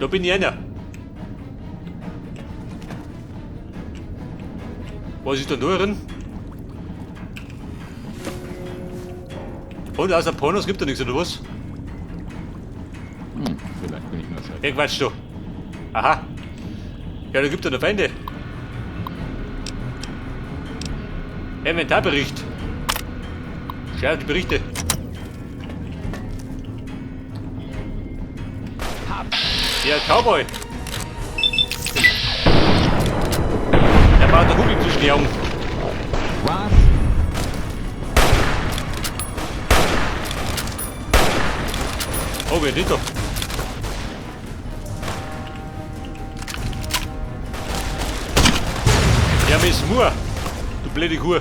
Da bin ich einer. Was ist da drin? Und außer Pornos gibt da nichts, oder was? Hm, vielleicht bin ich nur scheiße. Ja, Quatsch, du. Aha. Ja, da gibt es noch Feinde. Inventarbericht. Schau die Berichte. Ja, Cowboy. Der baut der Kugel zwischen die Augen. Was? Oh, wer nicht doch. Ja, Miss Moore. Du blöde Kuh.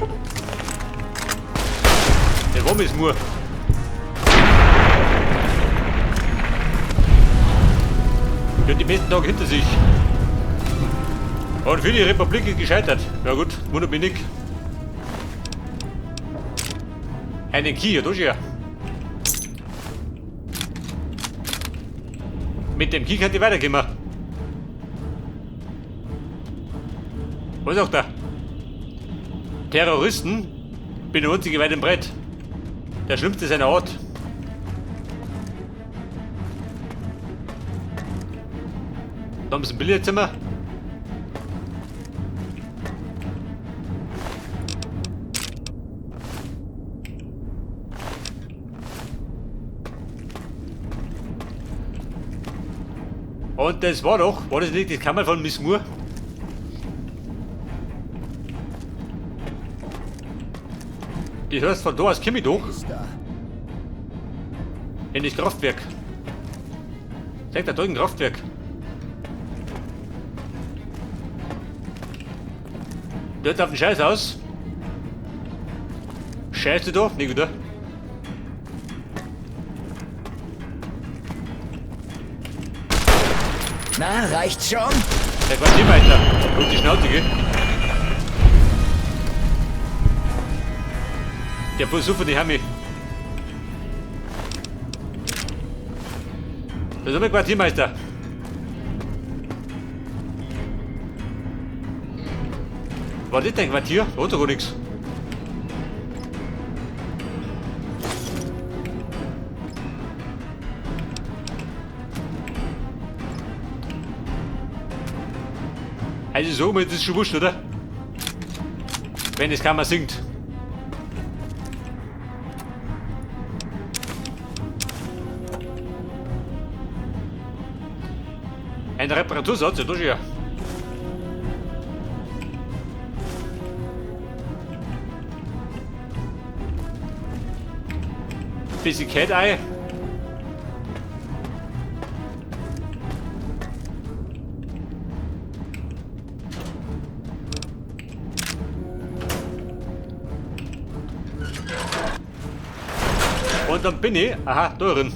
Der war Miss Moore. Die hat die besten Tage hinter sich. Und für die Republik ist gescheitert. Ja gut, wundert mich nicht. Einen Key, ja, da schon ja. Mit dem Key kann ich weiterkommen. Was sagt er? Terroristen? Bin der einzige weit im Brett. Der schlimmste seiner Art. Da haben sie ein Billardzimmer. Und das war doch, war das nicht das Kammer von Miss Moore? Das heißt, von da aus komme ich doch in das Kraftwerk. Zeigt der da ein Kraftwerk. Dort auf den Scheiß aus. Scheiße da, nicht wieder. Na, reicht's schon? Der Quartiermeister. Und die Schnauze, gell? Der Versuch von die Hammi. Das ist mein Quartiermeister. War das dein Quartier? Da hat doch gar nichts. Also so, mir ist das schon wurscht, oder? Wenn das Kammer singt. Ein Reparatursatz, ja, das ist ja. Bisschen Cat-Eye. Und dann bin ich, aha, da drin.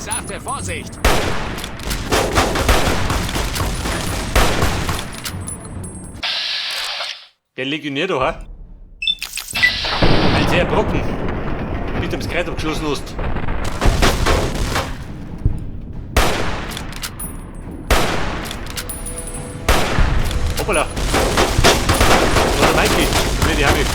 Sachte Vorsicht! Der Legionär da, ha? Ein sehr Brocken. Mit dem Kreuz abgeschlossen hast. Hoppala. Da ist der Mikey. Ne, die hab ich.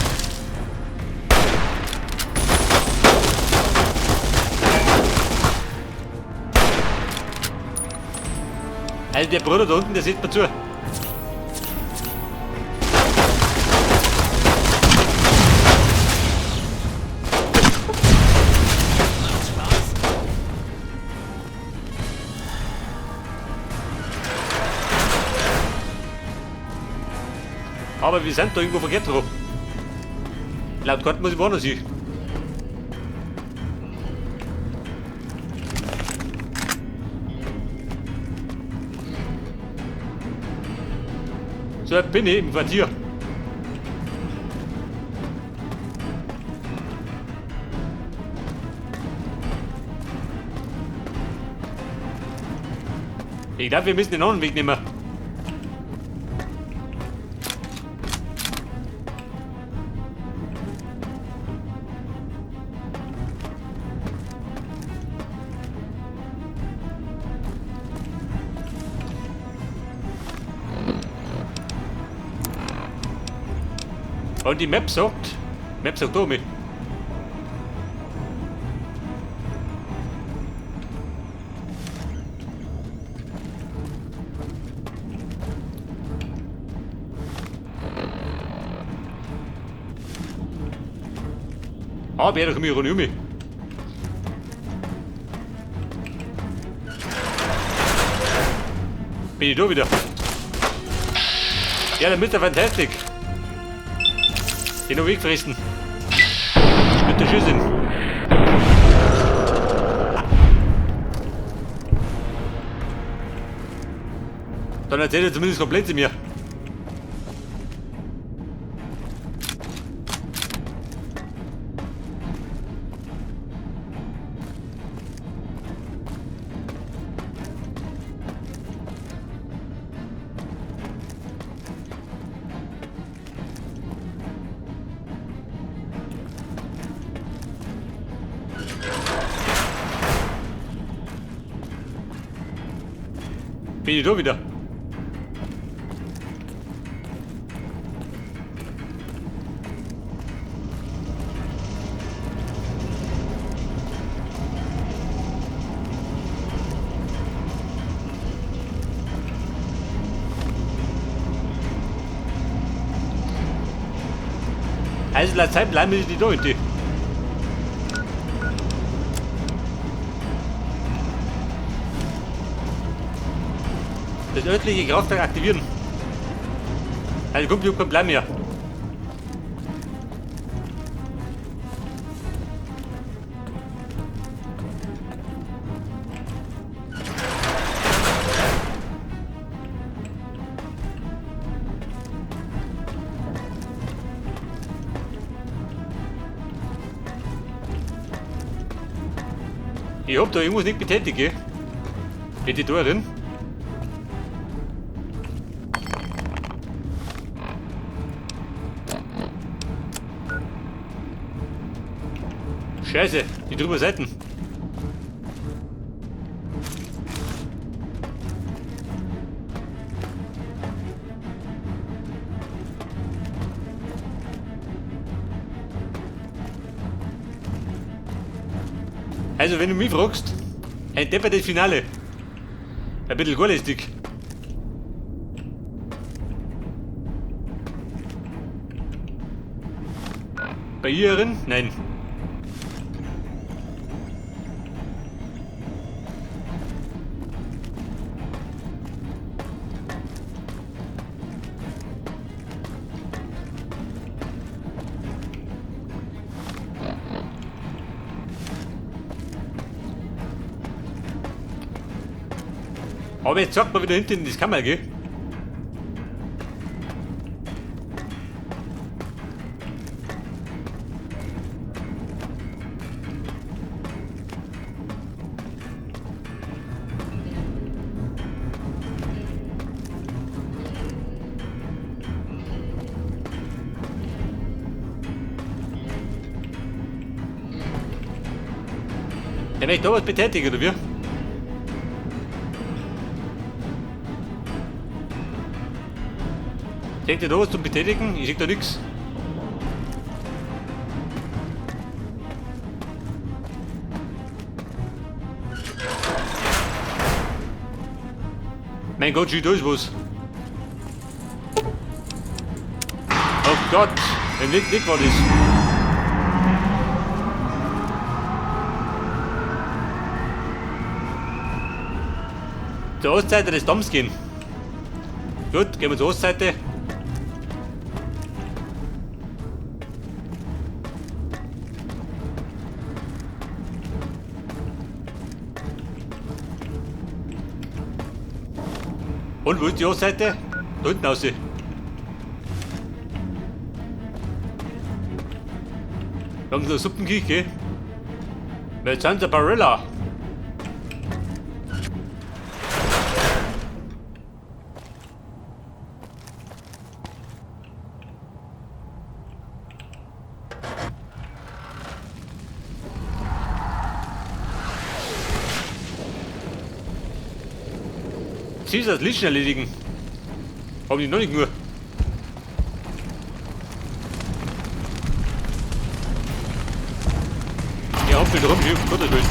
Also der Bruder da unten, der sieht mir zu. Aber wir sind da irgendwo verkehrt drauf. Laut Gott muss ich woanders hin. So, jetzt bin ich im Quartier. Ich glaube, wir müssen den anderen Weg nehmen. Und die Map sagt. Map sagt da mit. Aber er kommt nicht mehr. Bin ich da wieder? Ja, der Mr. Fantastic. Den noch weggefressen. Mit der Schüssel. Dann erzählt er zumindest komplett zu mir. Bin ich da wieder? Also lass Zeit bleiben wir die da hinten. Das örtliche Kraftwerk aktivieren. Also kommt, komm, bleib mir. Ich hab da irgendwas nicht betätigt, gell? Geht die da drin? Scheiße, die drüber Seiten. Also, wenn du mich fragst, ein deppertes Finale. Ein bisschen gorlästig. Bei ihr? Nein. Aber jetzt sagt man wieder hinten in das Kammer, gell? Ja, wenn ich da was betätige, oder wie? Seht ihr da was zum Betätigen? Ich seh da nix. Mein Gott, schau, da ist was. Oh Gott, ein Licht war das. Zur Ostseite des Doms gehen. Gut, gehen wir zur Ostseite. Und wo ist die Ostseite? Da hinten aussehen. Wir haben so eine Suppenküche. Mit Santa Barilla. Caesars Lichen erledigen. Haben die noch nicht nur. Zappel rum, hier, um Gottes Willen.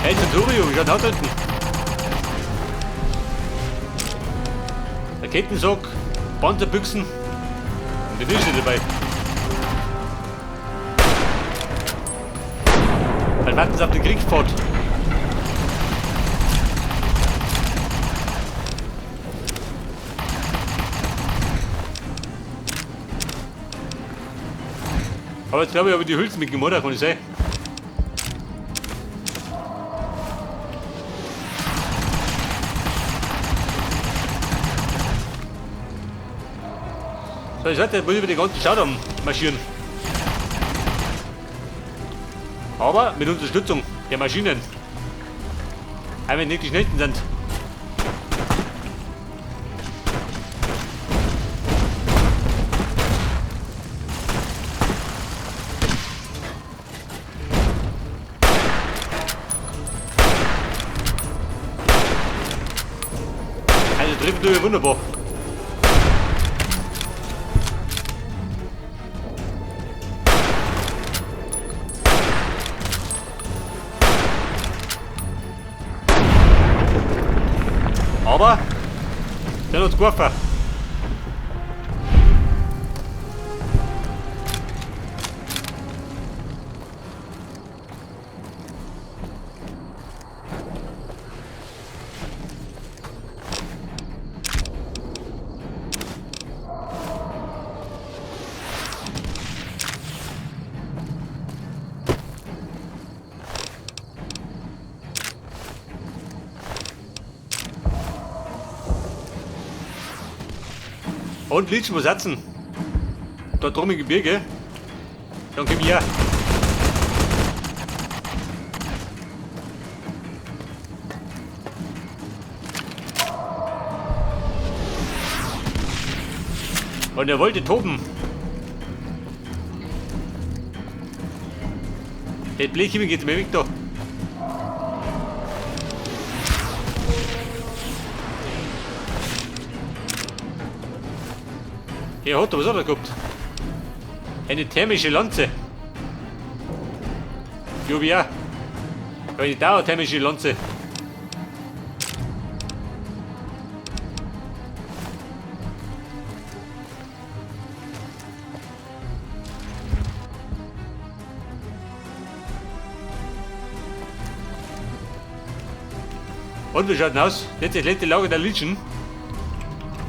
Hey, Centurio, wie schaut aus hinten? Raketensack, Panzerbüchsen und die Nische dabei. Dann warten sie auf den Kriegspfad. Aber jetzt glaube ich, habe ich die Hülsen mitgenommen, oder? Kann ich sein? So, ich sollte wohl über den ganzen Staudamm marschieren. Aber mit Unterstützung der Maschinen. Auch wenn nicht die schnellsten sind. Also trifft du wunderbar. Aber der hat uns geworfen. Und Litschen, wo sitzen? Da drüben im Gebirge. Dann komm ich her. Und er wollte toben. Der Blechhimmel geht mir weg da. Hier hat er, was hat er gehabt? Eine thermische Lanze. Jo, ja. Eine dauerthermische Lanze. Und wie schaut denn aus? Jetzt das letzte Lager der Legion.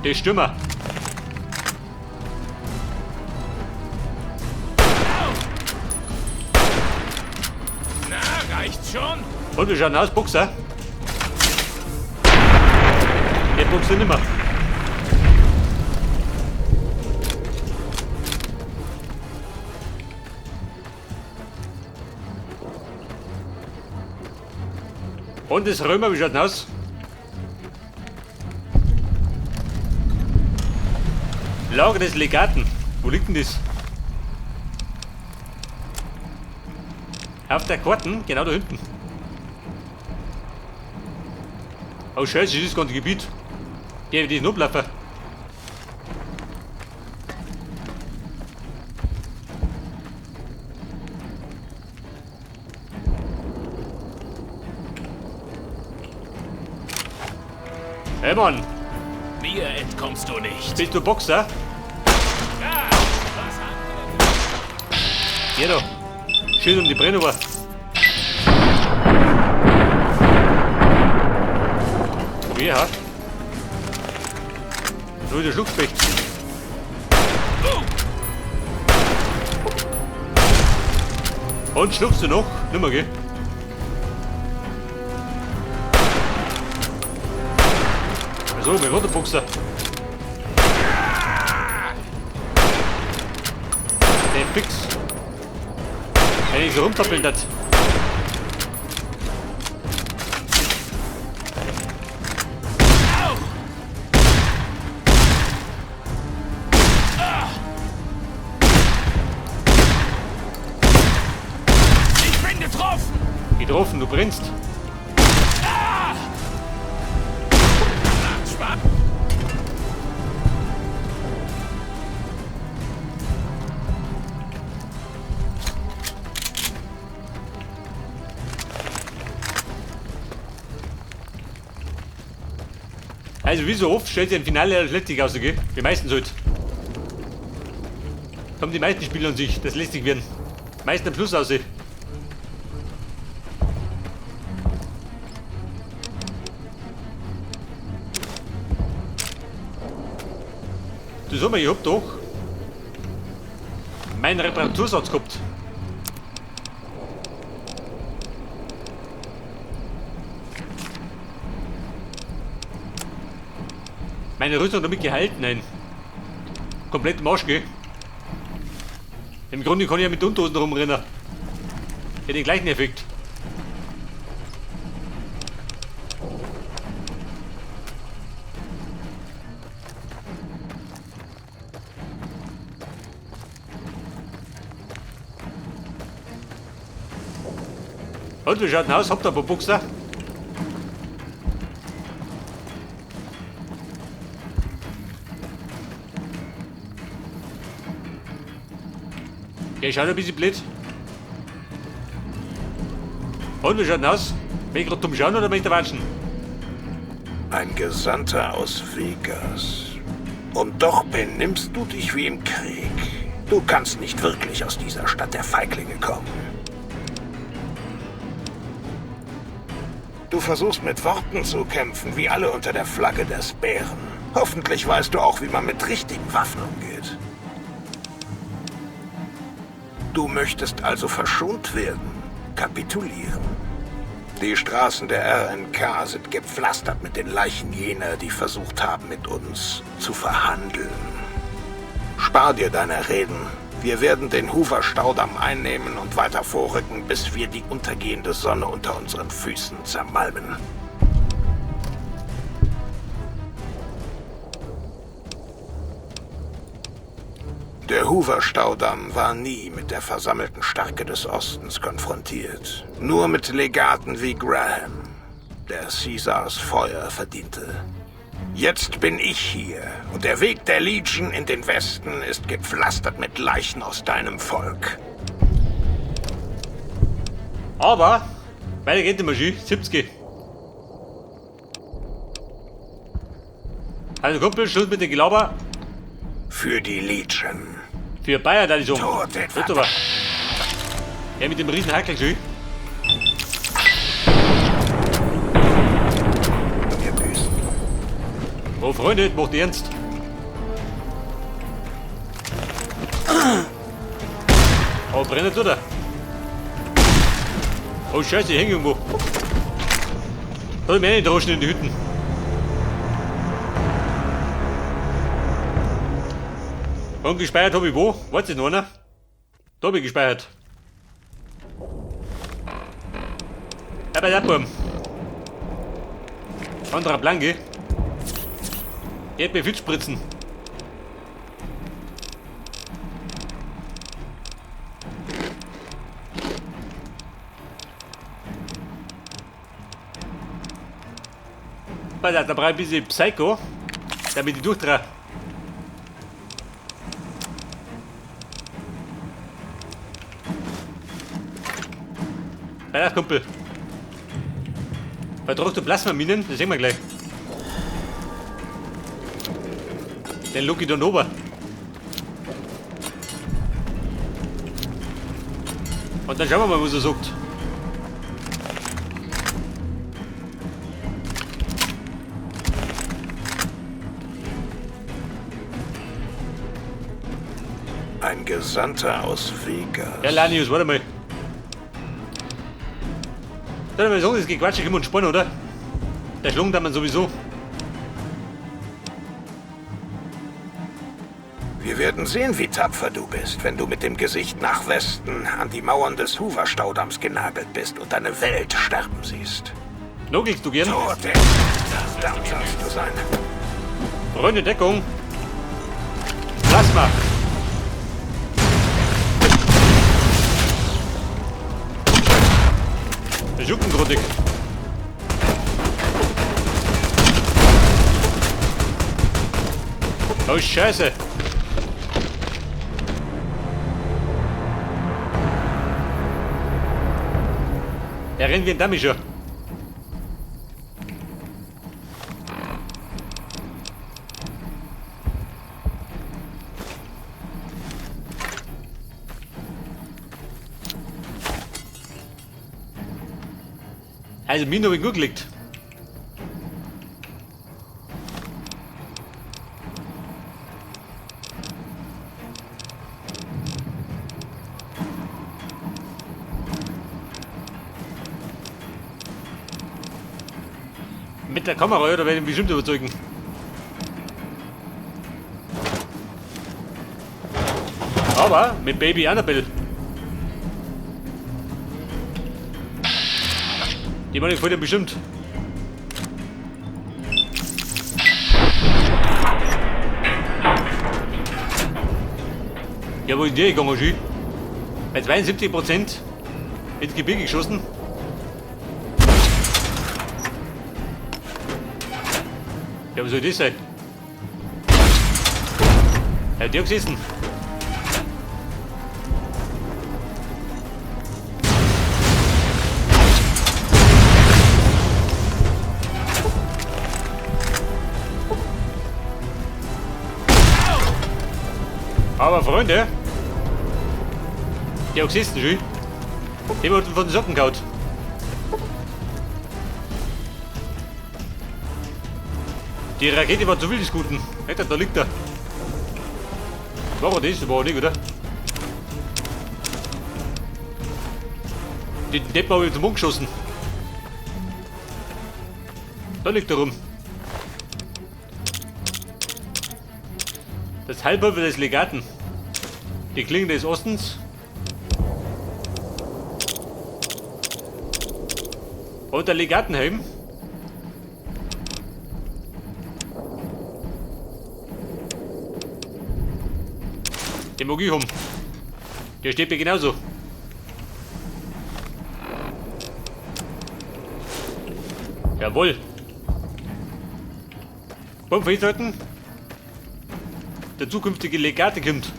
Der Stürmer. Na, reicht schon? Und wie schaut denn aus, Boxer? Der Boxer nimmer. Und das Römer, wie schaut denn aus? Lager des Legaten. Wo liegt denn das? Auf der Karten, genau da hinten. Oh Scheiße, das ist das ganze Gebiet. Der wird nicht ablaufen. Hey Mann, Mir entkommst du nicht. bist du Boxer? Ah, was haben wir Ja da. Schön um die Brennober. Wer hat? Nur der Schluckspecht. Und schluckst du noch? Nimmer, gell? So, mein Runterboxer. Der fix. Wenn ich so rumzappeln das. Verbrennst. Macht Spaß. Also wie so oft stellt sich ein Finale als lästig aus, okay? Wie meistens halt. Haben die meisten Spieler an sich, das lästig werden. Meisten am Schluss aussehen. Du sag mal, ich hab doch meinen Reparatursatz gehabt. Meine Rüstung damit gehalten, nein. Komplett im Arsch, gell? Im Grunde kann ich ja mit Unterhosen rumrennen. Hätte den gleichen Effekt. Und wie schaut denn aus? Habt ihr ein paar Buchser? Okay, schaut ein bisschen blöd. Und wie schaut denn aus? Bin ich gerade dumm schauen oder bin ich da watschen? Ein Gesandter aus Vegas. Und doch benimmst du dich wie im Krieg. Du kannst nicht wirklich aus dieser Stadt der Feiglinge kommen. Du versuchst mit Worten zu kämpfen, wie alle unter der Flagge des Bären. Hoffentlich weißt du auch, wie man mit richtigen Waffen umgeht. Du möchtest also verschont werden, kapitulieren. Die Straßen der RNK sind gepflastert mit den Leichen jener, die versucht haben, mit uns zu verhandeln. Spar dir deine Reden. Wir werden den Hoover-Staudamm einnehmen und weiter vorrücken, bis wir die untergehende Sonne unter unseren Füßen zermalmen. Der Hoover-Staudamm war nie mit der versammelten Stärke des Ostens konfrontiert. Nur mit Legaten wie Graham, der Caesars Feuer verdiente. Jetzt bin ich hier und der Weg der Legion in den Westen ist gepflastert mit Leichen aus deinem Volk. Aber, weiter geht immer schön. 70. Also Kumpel, Schluss mit dem Gelaber. Für die Legion. Für Bayern, da ich so. Tod den Wird aber. Ja, mit dem riesen Hackel schön. Wir büßen. Oh Freunde, das macht ernst. Oh, brennt oder? Oh Scheiße, ich häng irgendwo. Da hab ich mir einen Droschen in die Hütten. Und gespeichert hab ich wo? Weiß ich noch einer? Da hab ich gespeichert. Aber der Baum. Anderer Plan, gell? Ich hätte mir viel spritzen. Pass auf, da brauche ich ein bisschen Psycho, damit ich durchdrehe. Pass auf, Kumpel. Vertragst du Plasmaminen? Das sehen wir gleich. Den Lucky da oben. Und dann schauen wir mal, was er sagt. Ein Gesandter aus Vegas. Ja, Lanius, warte mal. Soll ich mal sagen, das Gequatsche können wir uns sparen, oder? Der schlungen da man sowieso. Wir werden sehen, wie tapfer du bist, wenn du mit dem Gesicht nach Westen an die Mauern des Hoover-Staudamms genagelt bist und deine Welt sterben siehst. Nogelst du gern? Tod den Verdammt sollst du sein. Freunde, Deckung. Plasma. Der Schuckengrottig. Oh Scheiße. Er rennt wie ein Dummy schon. Also mir noch gut gelegt. Mit der Kamera, oder werde ich bestimmt überzeugen. Aber mit Baby Annabelle. Die meine gefällt bestimmt. Ja, wo ist der gegangen, Schü? Bei 72% ins Gebirge geschossen. Ja, was soll das sein? Ja, der gesessen. Aber Freunde, der hat gesessen, schön. Dem hat von den Socken gehauen. Die Rakete war zu viel des Guten. Alter, da liegt er. War er das? War er nicht, oder? Den Deppen habe ich zum Mund geschossen. Da liegt er rum. Das Heilpulver des Legaten. Die Klinge des Ostens. Und der Legatenhelm. Den mag ich haben. Der steht mir genauso. Jawohl. Beim festhalten. Der zukünftige Legate kommt.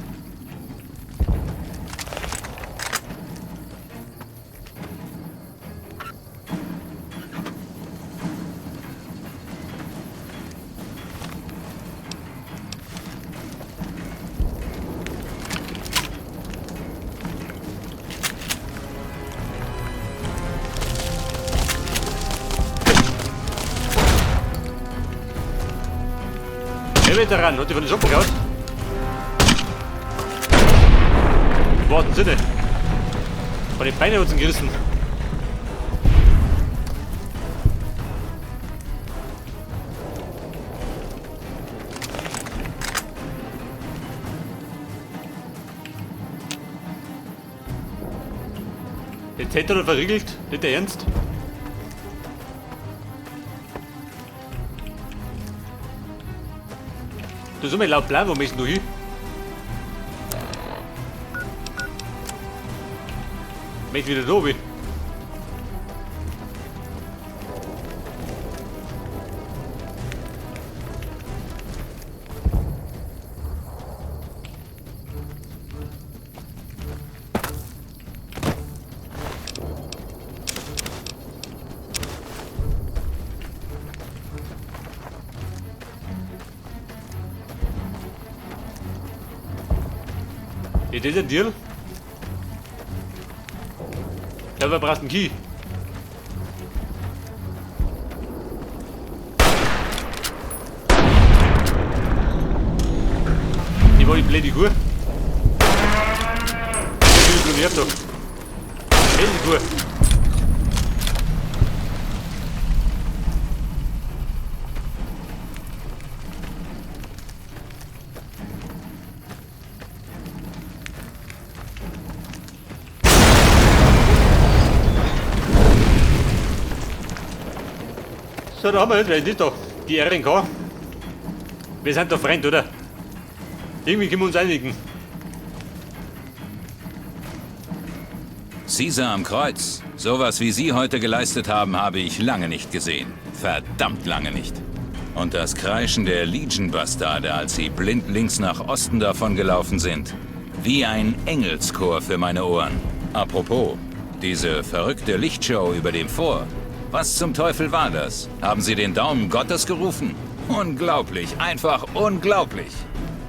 Der Veteran hat die von den Socken gehauen. Im wahrsten Sinne. Von den Beinen hat's ihn gerissen. Der Zelt hat er verriegelt, nicht der Ernst? Du soll mir laut bleiben, wo müssen du hin? Möchte wieder da oben. Ist das ein Deal? Ja, wir brauchen einen Key. Die war die blöde Kuh. Die bin ich da. Blöde Kuh. So, da haben wir jetzt, das da, die RNK. Wir sind doch Freund, oder? Irgendwie können wir uns einigen. Caesar am Kreuz. Sowas wie Sie heute geleistet haben, habe ich lange nicht gesehen. Verdammt lange nicht. Und das Kreischen der Legion-Bastarde, als sie blindlings nach Osten davon gelaufen sind. Wie ein Engelschor für meine Ohren. Apropos, diese verrückte Lichtshow über dem Fort. Was zum Teufel war das? Haben Sie den Daumen Gottes gerufen? Unglaublich, einfach unglaublich.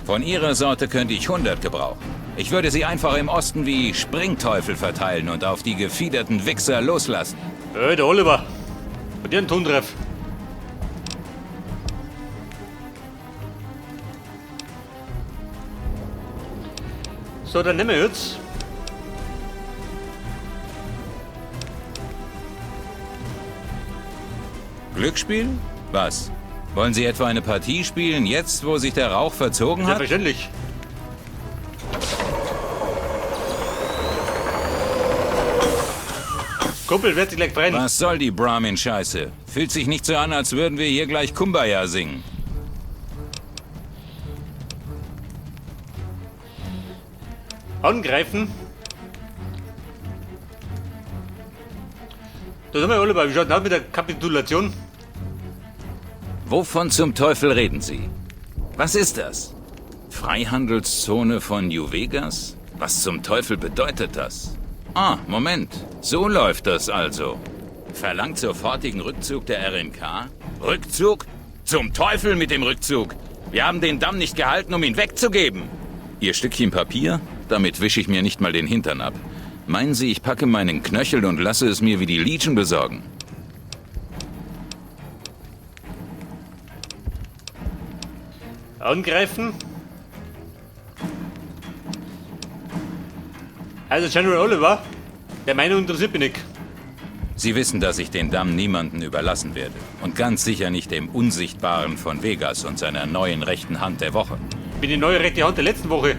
Von Ihrer Sorte könnte ich 100 gebrauchen. Ich würde sie einfach im Osten wie Springteufel verteilen und auf die gefiederten Wichser loslassen. Hey, der Oliver. Bei dir einen Tontreff. So, dann nehmen wir jetzt. Glücksspiel? Was? Wollen Sie etwa eine Partie spielen, jetzt, wo sich der Rauch verzogen hat? Selbstverständlich. Kumpel, wird sich gleich brennen. Was soll die Brahmin-Scheiße? Fühlt sich nicht so an, als würden wir hier gleich Kumbaya singen. Angreifen. Da sind wir, Oliver. Wie schaut denn aus mit der Kapitulation? Wovon zum Teufel reden Sie? Was ist das? Freihandelszone von New Vegas? Was zum Teufel bedeutet das? Ah, Moment. So läuft das also. Verlangt sofortigen Rückzug der RNK? Rückzug? Zum Teufel mit dem Rückzug! Wir haben den Damm nicht gehalten, um ihn wegzugeben. Ihr Stückchen Papier? Damit wische ich mir nicht mal den Hintern ab. Meinen Sie, ich packe meinen Knöchel und lasse es mir wie die Legion besorgen? Angreifen. Also General Oliver, der Meinung interessiert mich nicht. Sie wissen, dass ich den Damm niemanden überlassen werde. Und ganz sicher nicht dem Unsichtbaren von Vegas und seiner neuen rechten Hand der Woche. Ich bin die neue rechte Hand der letzten Woche.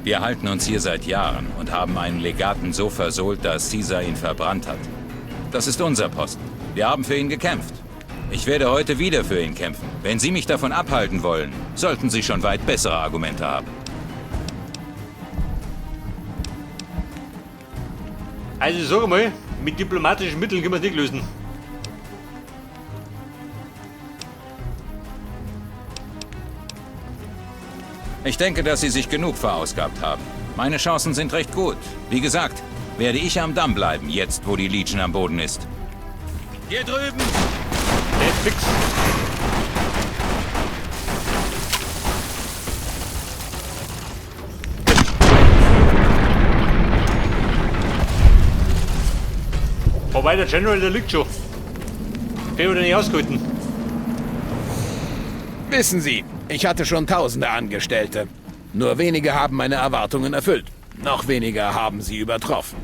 Wir halten uns hier seit Jahren und haben einen Legaten so versohlt, dass Caesar ihn verbrannt hat. Das ist unser Posten. Wir haben für ihn gekämpft. Ich werde heute wieder für ihn kämpfen. Wenn Sie mich davon abhalten wollen, sollten Sie schon weit bessere Argumente haben. Also ich sage mal, mit diplomatischen Mitteln können wir es nicht lösen. Ich denke, dass Sie sich genug verausgabt haben. Meine Chancen sind recht gut. Wie gesagt, werde ich am Damm bleiben, jetzt wo die Legion am Boden ist. Hier drüben! Der ist fix. Wobei der General, der liegt schon. Den wird er nicht ausgehalten. Wissen Sie, ich hatte schon tausende Angestellte. Nur wenige haben meine Erwartungen erfüllt. Noch weniger haben sie übertroffen.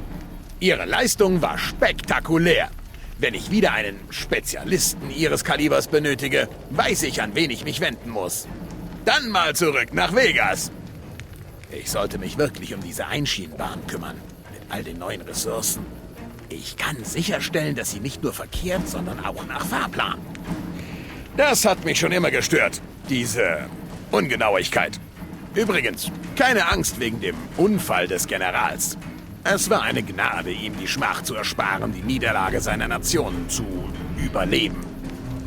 Ihre Leistung war spektakulär. Wenn ich wieder einen Spezialisten Ihres Kalibers benötige, weiß ich, an wen ich mich wenden muss. Dann mal zurück nach Vegas. Ich sollte mich wirklich um diese Einschienenbahn kümmern. Mit all den neuen Ressourcen. Ich kann sicherstellen, dass sie nicht nur verkehrt, sondern auch nach Fahrplan. Das hat mich schon immer gestört, diese Ungenauigkeit. Übrigens, keine Angst wegen dem Unfall des Generals. Es war eine Gnade, ihm die Schmach zu ersparen, die Niederlage seiner Nation zu überleben.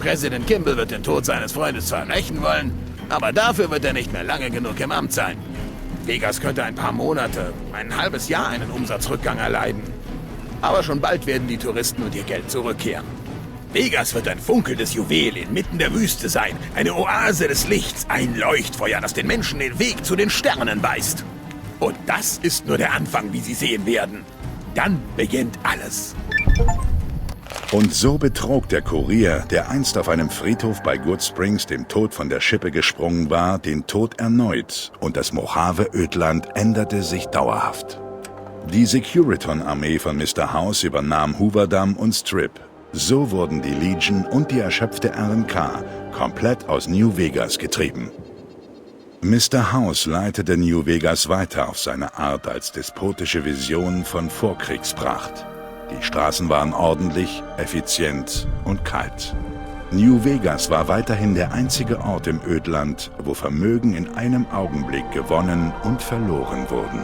Präsident Kimball wird den Tod seines Freundes zwar rächen wollen, aber dafür wird er nicht mehr lange genug im Amt sein. Vegas könnte ein paar Monate, ein halbes Jahr einen Umsatzrückgang erleiden. Aber schon bald werden die Touristen und ihr Geld zurückkehren. Vegas wird ein funkelndes Juwel inmitten der Wüste sein, eine Oase des Lichts, ein Leuchtfeuer, das den Menschen den Weg zu den Sternen weist. Und das ist nur der Anfang, wie Sie sehen werden. Dann beginnt alles. Und so betrog der Kurier, der einst auf einem Friedhof bei Good Springs dem Tod von der Schippe gesprungen war, den Tod erneut und das Mojave-Ödland änderte sich dauerhaft. Die Securiton-Armee von Mr. House übernahm Hoover Dam und Strip. So wurden die Legion und die erschöpfte RNK komplett aus New Vegas getrieben. Mr. House leitete New Vegas weiter auf seine Art als despotische Vision von Vorkriegspracht. Die Straßen waren ordentlich, effizient und kalt. New Vegas war weiterhin der einzige Ort im Ödland, wo Vermögen in einem Augenblick gewonnen und verloren wurden.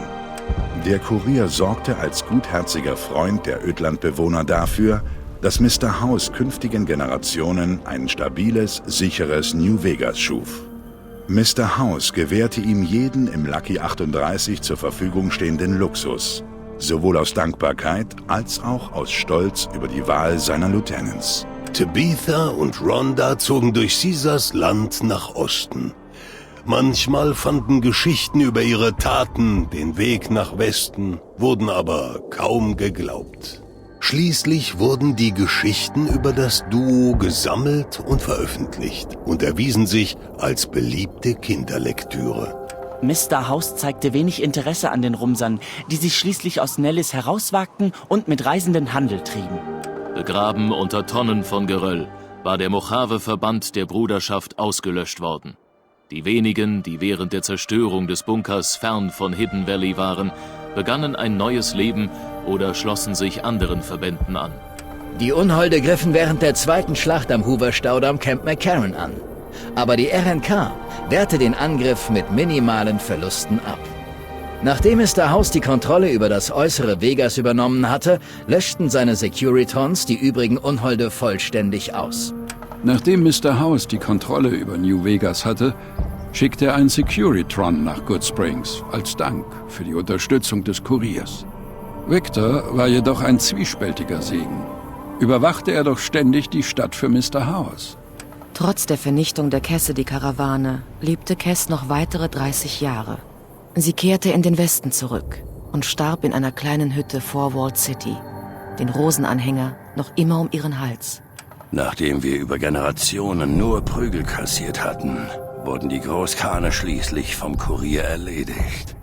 Der Kurier sorgte als gutherziger Freund der Ödlandbewohner dafür, dass Mr. House künftigen Generationen ein stabiles, sicheres New Vegas schuf. Mr. House gewährte ihm jeden im Lucky 38 zur Verfügung stehenden Luxus, sowohl aus Dankbarkeit als auch aus Stolz über die Wahl seiner Lieutenants. Tabitha und Rhonda zogen durch Caesars Land nach Osten. Manchmal fanden Geschichten über ihre Taten den Weg nach Westen, wurden aber kaum geglaubt. Schließlich wurden die Geschichten über das Duo gesammelt und veröffentlicht und erwiesen sich als beliebte Kinderlektüre. Mr. House zeigte wenig Interesse an den Rumsern, die sich schließlich aus Nellis herauswagten und mit Reisenden Handel trieben. Begraben unter Tonnen von Geröll war der Mojave-Verband der Bruderschaft ausgelöscht worden. Die wenigen, die während der Zerstörung des Bunkers fern von Hidden Valley waren, begannen ein neues Leben oder schlossen sich anderen Verbänden an. Die Unholde griffen während der zweiten Schlacht am Hoover-Staudamm Camp McCarran an. Aber die RNK wehrte den Angriff mit minimalen Verlusten ab. Nachdem Mr. House die Kontrolle über das äußere Vegas übernommen hatte, löschten seine Securitrons die übrigen Unholde vollständig aus. Nachdem Mr. House die Kontrolle über New Vegas hatte, schickte er ein Securitron nach Good Springs als Dank für die Unterstützung des Kuriers. Victor war jedoch ein zwiespältiger Segen. Überwachte er doch ständig die Stadt für Mr. House. Trotz der Vernichtung der Cassidy-Karawane lebte Cass noch weitere 30 Jahre. Sie kehrte in den Westen zurück und starb in einer kleinen Hütte vor Walled City, den Rosenanhänger noch immer um ihren Hals. Nachdem wir über Generationen nur Prügel kassiert hatten, wurden die Großkane schließlich vom Kurier erledigt.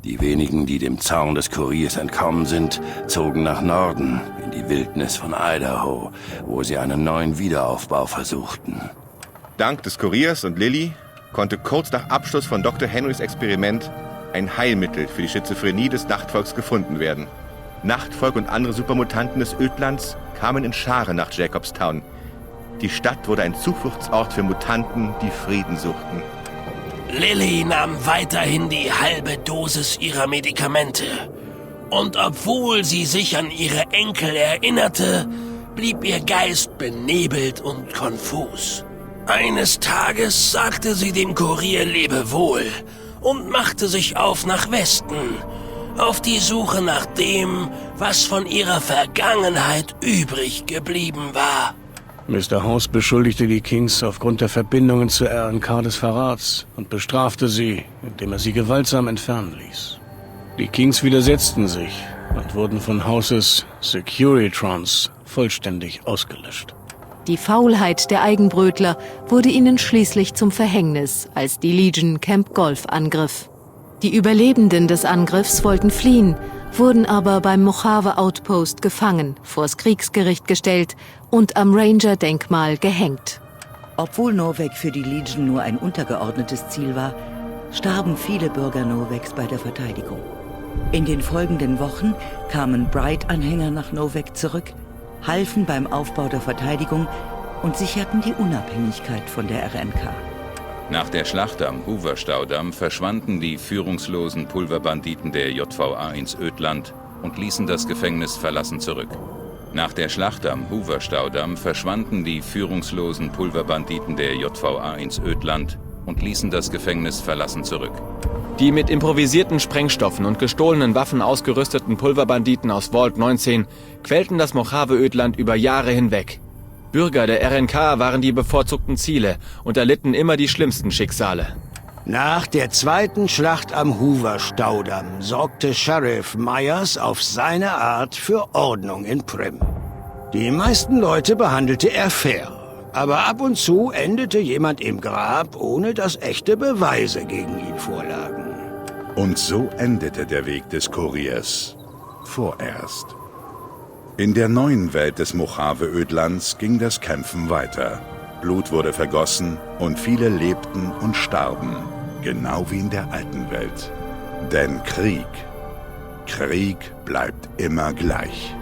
Die wenigen, die dem Zorn des Kuriers entkommen sind, zogen nach Norden, in die Wildnis von Idaho, wo sie einen neuen Wiederaufbau versuchten. Dank des Kuriers und Lilly konnte kurz nach Abschluss von Dr. Henrys Experiment ein Heilmittel für die Schizophrenie des Nachtvolks gefunden werden. Nachtvolk und andere Supermutanten des Ödlands kamen in Scharen nach Jacobstown. Die Stadt wurde ein Zufluchtsort für Mutanten, die Frieden suchten. Lilly nahm weiterhin die halbe Dosis ihrer Medikamente. Und obwohl sie sich an ihre Enkel erinnerte, blieb ihr Geist benebelt und konfus. Eines Tages sagte sie dem Kurier Lebewohl und machte sich auf nach Westen, auf die Suche nach dem, was von ihrer Vergangenheit übrig geblieben war. Mr. House beschuldigte die Kings aufgrund der Verbindungen zur RNK des Verrats und bestrafte sie, indem er sie gewaltsam entfernen ließ. Die Kings widersetzten sich und wurden von Houses Securitrons vollständig ausgelöscht. Die Faulheit der Eigenbrötler wurde ihnen schließlich zum Verhängnis, als die Legion Camp Golf angriff. Die Überlebenden des Angriffs wollten fliehen, wurden aber beim Mojave Outpost gefangen, vors Kriegsgericht gestellt und am Ranger-Denkmal gehängt. Obwohl Novak für die Legion nur ein untergeordnetes Ziel war, starben viele Bürger Novaks bei der Verteidigung. In den folgenden Wochen kamen Bright-Anhänger nach Novak zurück, halfen beim Aufbau der Verteidigung und sicherten die Unabhängigkeit von der RNK. Nach der Schlacht am Hoover-Staudamm verschwanden die führungslosen Pulverbanditen der JVA ins Ödland und ließen das Gefängnis verlassen zurück. Nach der Schlacht am Hoover-Staudamm verschwanden die führungslosen Pulverbanditen der JVA ins Ödland und ließen das Gefängnis verlassen zurück. Die mit improvisierten Sprengstoffen und gestohlenen Waffen ausgerüsteten Pulverbanditen aus Vault 19 quälten das Mojave-Ödland über Jahre hinweg. Bürger der RNK waren die bevorzugten Ziele und erlitten immer die schlimmsten Schicksale. Nach der zweiten Schlacht am Hoover-Staudamm sorgte Sheriff Myers auf seine Art für Ordnung in Primm. Die meisten Leute behandelte er fair, aber ab und zu endete jemand im Grab, ohne dass echte Beweise gegen ihn vorlagen. Und so endete der Weg des Kuriers. Vorerst. In der neuen Welt des Mojave-Ödlands ging das Kämpfen weiter. Blut wurde vergossen und viele lebten und starben, genau wie in der alten Welt. Denn Krieg, Krieg bleibt immer gleich.